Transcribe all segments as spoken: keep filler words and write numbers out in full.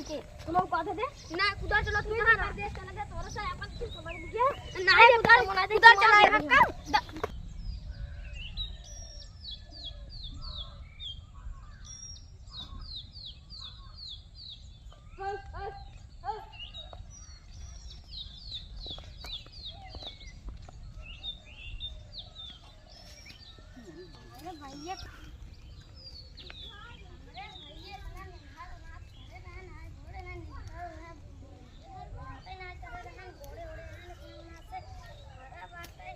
तुम लोग कह दे। ना, उधर चलो, तू कहाँ रहा? परदेश चला गया, तोरा से अपन कुछ समझ लीजिए। नहीं, उधर, उधर चला गया। अरे भैया, अरे भैया, इतना मेहनत उन्हात करे रहन, हाथ गोड़े ना निकल रहा, बातें ना करे रहन, गोड़े ओड़े रहन, इतना उन्हात से भरा बाटे।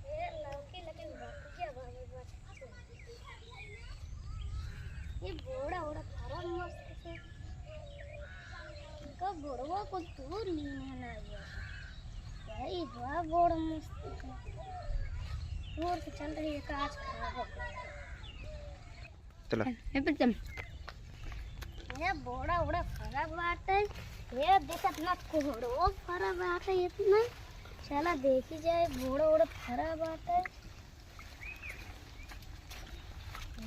ए लौकी लेकिन बतिया बाबू बाटे। ये बोड़ा ओड़ा फरा मस्त से। इनका बोड़वा को दूर नहीं है ना ये। भाई वाह, बोड़ा मस्त है। दूर से चल रही है, कांच खराब हो गया। चला। ए पर चल। ये बोड़ा ओड़ा फरा बाटे। ये देख इतना कोहड़ो फरा बाटे इतना। चला देखी जाए, बोड़ा ओड़ा फरा बाटे।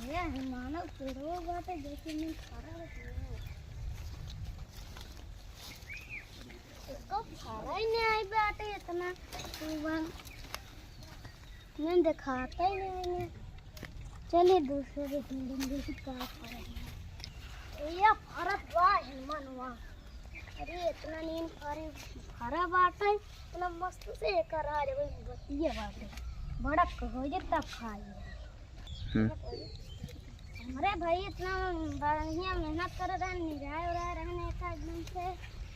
ये मानव पेड़ो बाटे, जैसे में फरा बाटे। इसको फरा ही नहीं आई बाटे इतना। तू बन। मैं दिखाता ही नहीं है। चलिए दूसरे के ढूंढेंगे कि का फरा है। ये फरत बा हिलमनवा। अरे इतना नीन फरे, फरा बाटे, इतना मस्त से एकर आ जावे बतिया बाटे। बड़ा कहो जे तब खाई। हम्म। अरे भाई इतना बढ़िया मेहनत कर रहे हैं, निराय उराय रहने का एकदम से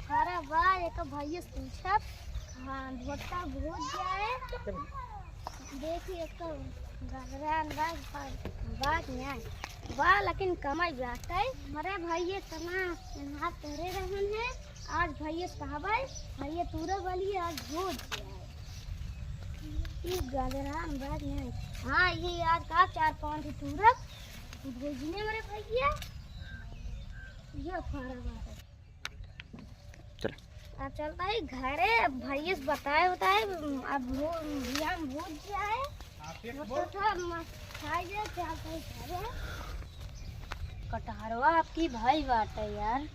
फरा बा, एक भैया पूछब, हाँ, भोटा भूत जाए। देखी एक तो गदरान बा, बा, बा कि नहीं? बा, लेकिन कमाई बाटे। अरे भैया, इतना मेहनत करे रहन है, आज भैया से कहबै, भैया तूरा वाली आज भूत जाए। ई गदरान बा कि नहीं? हाँ, ये आज का चार पाँच तूरा भूजने मेरे भैया। ये फरा बाटे। चल। अब चलता है घरे, अब भैया से बताए, बताए, अब भू-, बिहान भूत जाए, वो तो था, म-, खाई जाए, चलता है घरे। कटहरवा आपकी भाई बाटे यार।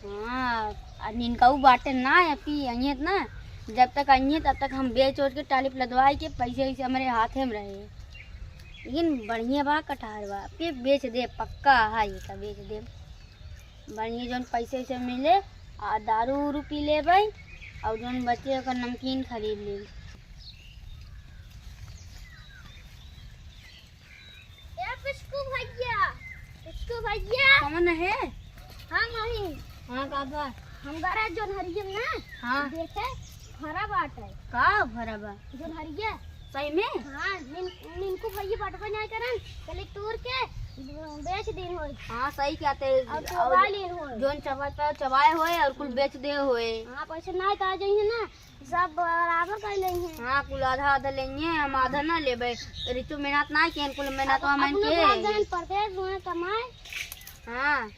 हाँ, आ निनका उ बाटे ना, अभी अइहें ना, जब तक अइहें तब तक हम बेच ओच के टाली पे लदवाई के पैसे वैसे हमरे हाथे में रहे। लेकिन बढ़िया बा कटहरवा, अभी बेच दे, पक्का है ये का बेच दे। बढ़िया जौन पैसे वैसे मिले, आ दारू उरू पी लेबै, और जौन बचे ओकर नमकीन खरीद लेब। ए पिचकू भैया, पिचकू भैया। कौन है? हम वही। हाँ, का बा? हम गए रहे जौन हरिया में ना, हाँ। देखे, भरा बाटे। का भरा बा? जौन हरिया। सही में? हाँ, निन-, निनकू भैया बटबे नहीं करन, चले तूर के बेच दिन होई। हाँ, सही कहते। और और चोरा लीन होई। जौन चबा-, चबाए होए और कुल बेच दे होए। हाँ, पैसे नहीं तो आ जाइए ना, सब बराबर कर लेंगे। हाँ, कुल आधा आधा लेंगे, हम आधा ना लेबे। रिचो मेहनत ना किए, कुल मेहनत अब हमन अपने के। भाग जान परदेश हुए कमाए। हाँ,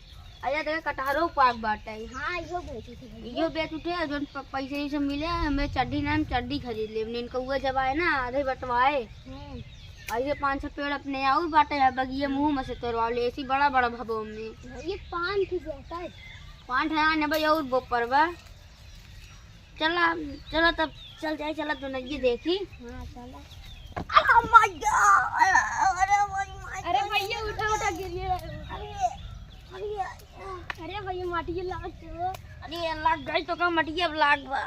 अरे देखे कटहरो पाक बाटे। हाँ, इहो बेच उठे भैया। इहो बेच उठे, और जौन प-, पैसे वैसे मिले, हमें चड्डी ना, हम चड्डी खरीद लेब। निनकउआ जब आए ना, आधे बटवाए। हम्म। और ये पाँच छह पेड़ अपने और बाटे है, बगिए मुँह में से तोड़वा ले, ऐसी बड़ा बड़ा भबो में। ये पान की जाता है। पान ठहरा ने भाई और बोपर बा। चला, चला तब चल जाए, चला तो नहीं देखी। हाँ, चला। Oh my God! अरे भाई, अरे भैया, उठा, उठा, गिर गया। अरे, अरे, अरे भैया, माटी के लाग तो। अरे, लाग गई तो का माटी अब लाग बा।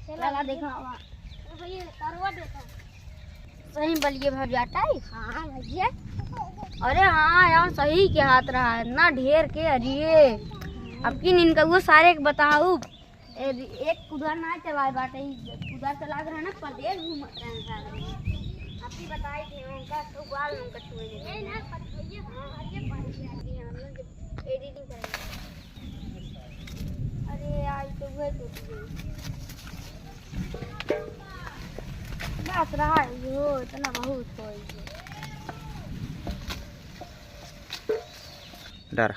चला, चला, भैया। देखा हुआ। अरे भैया, तरवा देखा। सही बलिए भाई जाता है? हाँ भैया। अरे हाँ यार, सही के हाथ रहा है, इतना ढेर के, अरे। अब की निनकउआ सारे के बताऊ। ए, एक कुदार ना चलाए बाटे, ई कुदार चला के रहे ना, परदेश घूमत रहे सारे। अब की बताई थे, उनका तो गाल उनका छुए नहीं। ये ना, पर भैया, हाँ, ये पर भैया, हम लोग एडिटिंग करेंगे। अरे यार, ये तो वह टूट गई। बस रहा है, यो इतना बहुत होई है। डरा।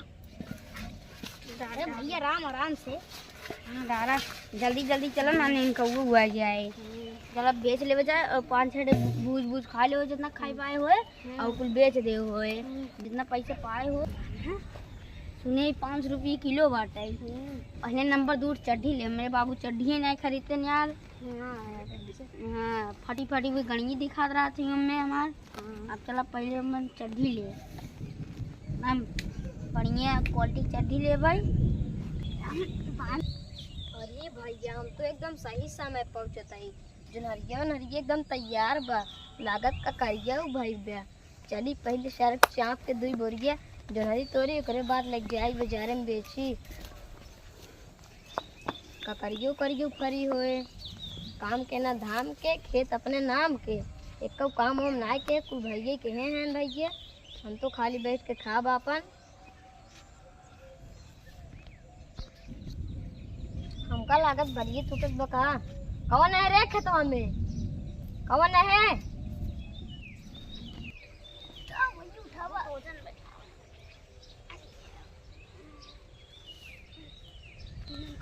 अरे भैया, राम आराम से। हाँ, डारा, जल्दी जल्दी चलो ना, नहीं इनका वो हुआ जाए। हम्म। चलो, बेच लेवे जाए और पाँच छः डे भूज भूज खा लेवे, जितना खाई पाए होए, हम्म। और कुल बेच दे होए, हम्म। जितना पैसे पाए हो। हाँ। नहीं, पाँच रुपये किलो बाटे। हम्म। पहले नंबर दू चड्ढी ले, मेरे बाबू चड्ढी नहीं खरीदते यार। हाँ, हाँ, फटी फटी हुई गणिये दिखात रहत ही हमें हमार। हाँ। अब चला पहले हम चड्ढी ले, हम बढ़िया quality चड्ढी ले भाई। अरे भैया, हम तो एकदम सही समय पहुँचत हई। जोनहरिया ओनहरिया एकदम तैयार बा, लागत ककरिया उ भइल बा। चली पहिले सड़क चाप के दुई बोरिया जोनहरी तोरी, ओकरे बाद लग जाई बाजारे में बेची। ककरियो करियो फरी होए, काम के ना धाम के, खेत अपने नाम के। एको काम हम नाय के, कुल भइये के हैं, हैं भइये। हम तो खाली बैठ के खाब आपन। हमका लागत बरिये टूटत बा का? कवन है रे खेतवा में? कवन है?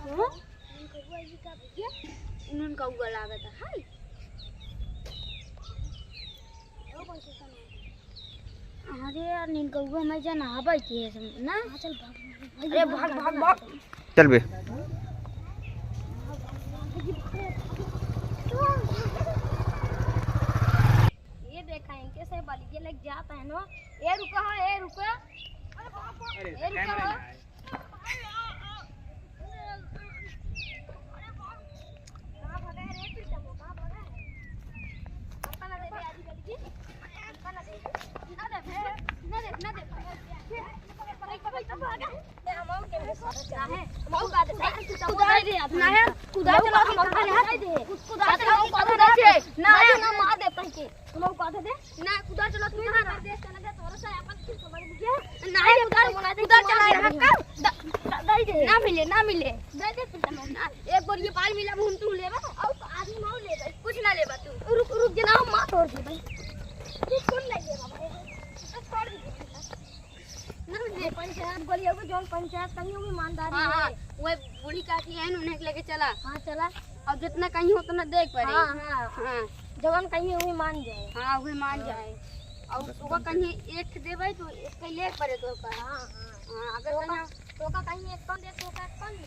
हाँ? नून कौआ लागत है। अरे यार, नीन कौआ मैं जाना आबै के है ना? हाँ, चल भाग, भाग। अरे भाग, भाग, भाग। चल बे। ये देखा, इनके से बलिए लग जाता है ना। ए रुको, हाँ, ए रुको। अरे, ए रुको, हाँ। कुदाल चला, कुदाल चला, कुदाल चला। ना, ना, मार दे पहले। हम उपाध दे। ना, कुदाल चला, तू ना। परदेस चला जा, तोरा से अपन फिर समझ लीजिए। नहीं, कुदाल, कुदाल चला, हाँ, हाँ। द-, द-, दे दे। ना मिले, ना मिले। दे दे, फिर समझ ना। एक बार ये बाल मिला, हम तू लेबा, और आदमी मार लेबा। कुछ ना लेबा तू। रुक, रुक, जना, हम मार तोड़ दे भाई। तू सुन ले ये बाबा। तो छोड़ दीजिए। ना, ये पंचायत बोलिए, वो जौन पंचायत कहीं हुई ईमानदारी हाँ, है। हाँ, वो बूढ़ी काकी है, उन्हें लेके चला। हाँ, चला। और जितना कहीं उतना देख पड़े। हाँ, हाँ। हाँ। जवन कहीं वही मान जाए। हाँ, वही मान हाँ। जाए। और ओका कहीं एक देबै तो एक के ले पड़े तो ओका। हाँ, हाँ। हाँ, अगर तो कहीं ओका, तो ओका कहीं एक कम दे तो ओका एक कम दे।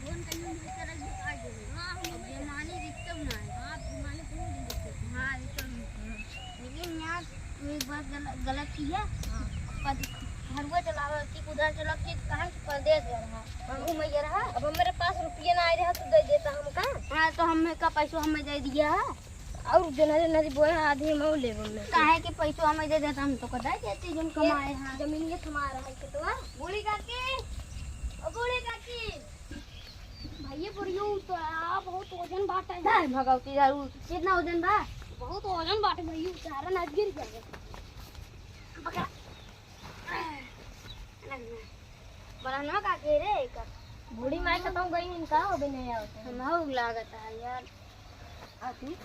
जवन कहीं हम इस तरह से काट देबै। हाँ, हम अब बेमानी दिखते ना है। हाँ, बेमानी कौन दिन दिखते? हाँ, ये तो नहीं। लेकिन यार, तू एक बात गल-, गलत किया। हाँ। पद-, हरुआ चलावे की कुदाल चला के कहाँ से परदेस गया रहा? हम घूमे गया रहा। अब मेरे पास रुपये ना आए रहा, तू दे देता हमका। हाँ, तो हमें का पैसो हमें दे दिया है। और जो नदी नदी बोए आधी हम लेबो में। काहे के पैसो हमें दे देता, हम तो कदा देती, जो हम ये कमाए हैं। जमीन ये तुम्हारा है खेतवा। बूढ़ी काकी, ओ बूढ़ी काकी। भैया बुढ़ियो तो आ बहुत वजन बाटे। धर भगवती धर, उ कितना वजन बा? बहुत वजन बाटे भैया, उतारा ना गिर जाए। पकड़ा। बड़ा ना का के रे एकर। बूढ़ी माई खतम गई, इनका हो भी नहीं आवत है। हम हो लागत है यार। आ तू?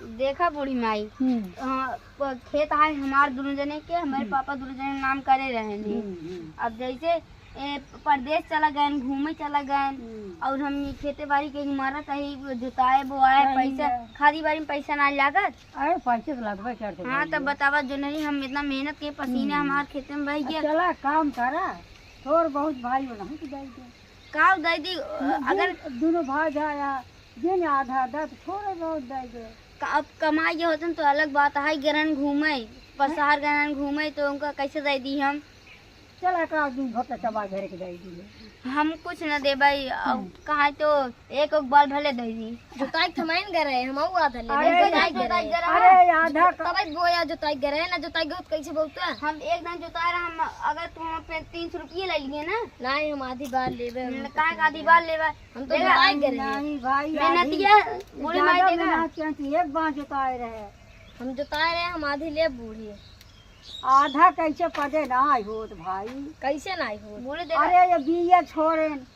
देखा बूढ़ी माई, हम्म। अ, प-, खेत है हमार दोनों जने के, हमारे हम्म। पापा दोनों जने नाम करे रहे नहीं। हम्म, हम्म। अब जैसे ए, परदेस चला गए, घूमे चला गए, हम्म। और हम ये खेते बाड़ी के मरत है, जोताए बोआए, सही पैसा, है। खादी बाड़ी में पैसा ना लागत। अरे, पैसे तो लगबे करते हाँ, भाई। तब बतावा, जो नहीं हम इतना मेहनत के, पसीने हम्म। हमार खेते में बह अब गया। चला, काम करा, थोड़ बहुत भाई हो, नहीं तो दे दे। का दे दी, न, अगर दू-, दोनों भाई जाया, दिन आधा आधा तो थोड़े बहुत दे दे। का-, अब कमाई के होतन तो अलग बात है, गरन घूमे, पसार गरन घूमे, तो उनका कैसे दे दी हम? चला का दिन भर के चबा घर के दे दी। हम कुछ न देबै, अब हम्म। कहाँ तो एक, एक बाल भले दे दी। जोताई थमाइन गए रहे, हम आऊ आधा ले, अरे, जोताई गए रहे। अरे, आधा का तबै बोया जोताई गए रहे, ना जोताई गए तो कैसे बहुत है? हम एक दिन जोताए रहे, हम अगर तू हम पे तीन सौ रुपये ले लिए ना। नहीं, हम आधी बार लेबे, हम न, काहे का आधी बार लेबे? हम तो देखा, जोताई गए रहे। नहीं भाई, मेहनतिया, आधी बूढ़ी माई ज्यादा देखा। मेहनत किया, तू एक बार जोताए रहे। हम जोताए रहे, हम आधी ले बूढ़ी। आधा कैसे पदे ना होत भाई? कैसे ना होत? बूढ़ी देखा। अरे, ये बिया छोड़ेन।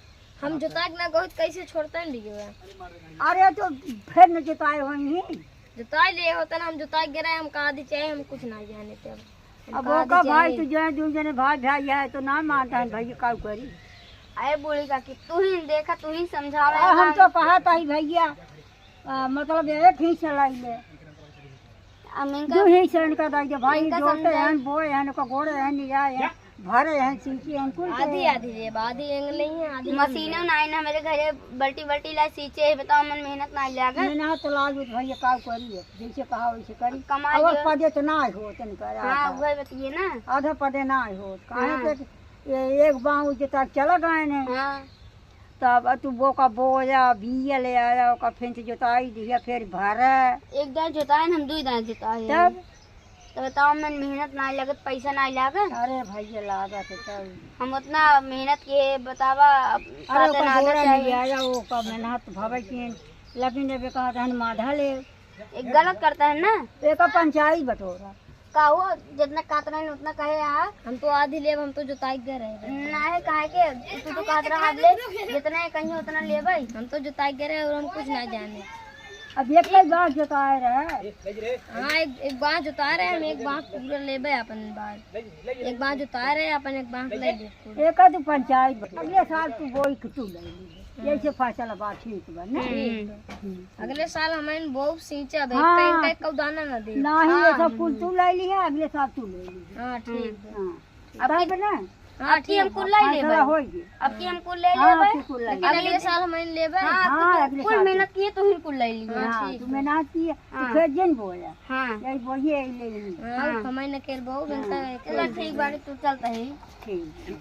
हम जोताए के ना गहुत कैसे छोड़ते हैं बिया? अरे, तो फिर न जोताए होई ही। जोताए ले होता ना, हम जोताए गए रहे, हम कहा दी चाहे, हम कुछ ना जाने थे अब। हम अब कहा ओका दी भाई, चाहे। तू जने दू जने भाई, भाई है, तो ना मानता है भाई, का करी? अरे बूढ़ी काकी, तू ही देखा, तू ही समझावे आ, हम वाला। तो कहा था ही भैया, आ, मतलब एक ही चलाई ले। अब इनका दू ही से इनका दाई दे भाई, इनका जोते समझाई। हैं, बोए हैं, इनका गोड़े हैं, निराए हैं। भरे हैं, सींचे हैं, कुल के आधी हैं। आधी लेब, आधी एंग लेई हैं, आधी हम मशीनों लेब। नाई ना हमरे घरे, बल्टी बल्टी ला सींचे है, बताओ, मन मेहनत नाई लागे। मेहनत तो लागे भैया, का करी है, जैसे कहा वैसे करी। कमाई अगर जो पदे तो नाई हो, तन कर हाँ, आधा। वही बतिए ना। आधा पदे नाई हो, काहे हाँ। से कि ये एक बाँह जो तार चला गए ने। हाँ। तब तू बोका बोया, बिया ले आया, ओका फेन से जोताई दिया, फिर भरा। एक दाँय जोताए न, हम दुई दाँय जोताए। तब? तब बताओ, मन मेहनत नाई लागत, पैसा नाई लागत। अरे भैया, लागत है तब। हम उतना मेहनत किए, बतावा, अब अरे, खाते ओकर ना आदत बोरा चाही। ले आया, ओका मेहनत भवे किए, लेकिन जब कहत हन माधा ले। एक गलत करता है ना। एका पंचायत बटोरा। का हो, जितना कहत रहन उतना कहे आ। हम तो आधी लेब, हम तो जोताई के रहे। नाहीं, काहे के तू तो कहत रहा ले, जितना ये कहिए उतना लेबै। हम तो जोताई के रहे और हम कुछ ना जाने। अब एक ही बार जोताए रहे। हाँ, एक, एक बार जोता रहे हम, एक बार पूरा लेबै अपन बार। एक बार जोता रहे अपन, एक बार ले ले। एक आध पंचायत बा। अगले साल तू बोई के तू ले ली। हम्म। ऐसे फसल बा, ठीक बा ना? हम्म। हम्म। अगले साल हमन बोब सींचब, हाँ। एक, एक, एक दाना ना दे। नहीं, ये हाँ। सब कुल तू ले ली है, अगले साल तू ले ली। हाँ, ठीक बा। हाँ। अब तब की, ना? हाँ, अब की हम ठीक कुल बा। ले लेबै। फैसला होई गई। अब की हम कुल ले हाँ, लेबै। अब की कुल ले लेकिन लेबै। अगले साल हमन लेबै। हाँ, हाँ, तू अगले कुल साल मेहनत किए, तू ही कुल ले लिए। हाँ, हाँ, ठीक तू बा। मेहनत किए, तू हाँ। खेत जिन बोया। हाँ। यही बोइए, यही ले ली। हाँ, हाँ। हमन न केर बहू, हाँ। बनता है, चला, ठीक बा, तू चलता है। ठीक।